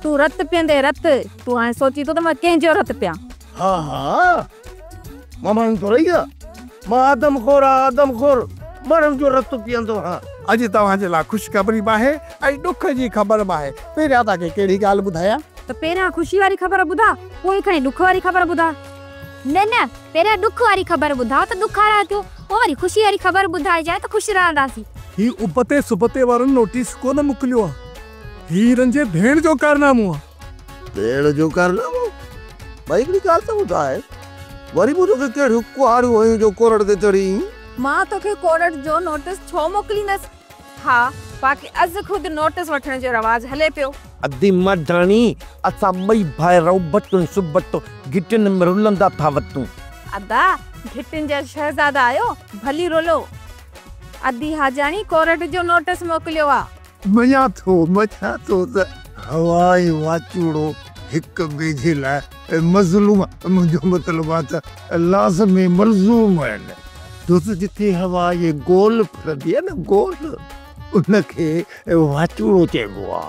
تون رت پيئندين رت. تون هاڻي سوچين ٿو ته مان ڪنهن جو رت پيان. ها ها مان ماڻهو ٿورئي آهيان. مان آدم خور آهيان آدم خور. ماڻهن جو رت پيئندو آهيان. اڄ توهان جي لاء خوشخبري به آهي ۽ ڏک جي خبر به آهي. پهريان توهان کي ڪهڙي ڳالهه ٻڌايان؟ ته پهريان خوشي واري خبر ٻڌاء، پوء کڻي ڏک واري خبر ٻڌاء. نه نه، پهريان ڏک واري خبر ٻڌاء ته ڏکارا ٿيو، پوء وري خوشي واري خبر ٻڌائجانء ته خوش رهنداسين. هي ابتي سبتي وارن نوٽيس ڪونه موڪليو آ. هي هيرن جي ڀيڻ جو ڪارنامو آ. ڀيڻ جو ڪارنامو؟ ڀائي هڪڙي ڳالهه ته ٻڌاء، وري مون توکي ڪهڙيون ڪهاڙيون هنيون جو ڪورٽ تي چڙهي ايئن؟ مان توکي ڪورٽ جو نوٽيس ڇو موڪليندس؟ ها، باقي از خود نوٽس وٺڻ جو رواج هلي پيو. ادي مرداڻي، اسان ٻئي ڀائر ابتو ۽ سبتو گهٽين ۾ رلندا ٿا وتون. ادا، گهٽين جا شهزادا آهيو، ڀلي رلو. ادي حاجاڻي ڪورٽ جو نوٽس موڪليو آ. مڃان ٿو، مڃان ٿو ته هوا ۽ واچوڙو هڪ ٻئي جي لاء مظلوم، منهنجو مطلب آ ته لازمي ملزوم آهن. دوست جتي هوا ائين گول ڦرندي آ نه گول، ان کي واچوڙو چئبو آ.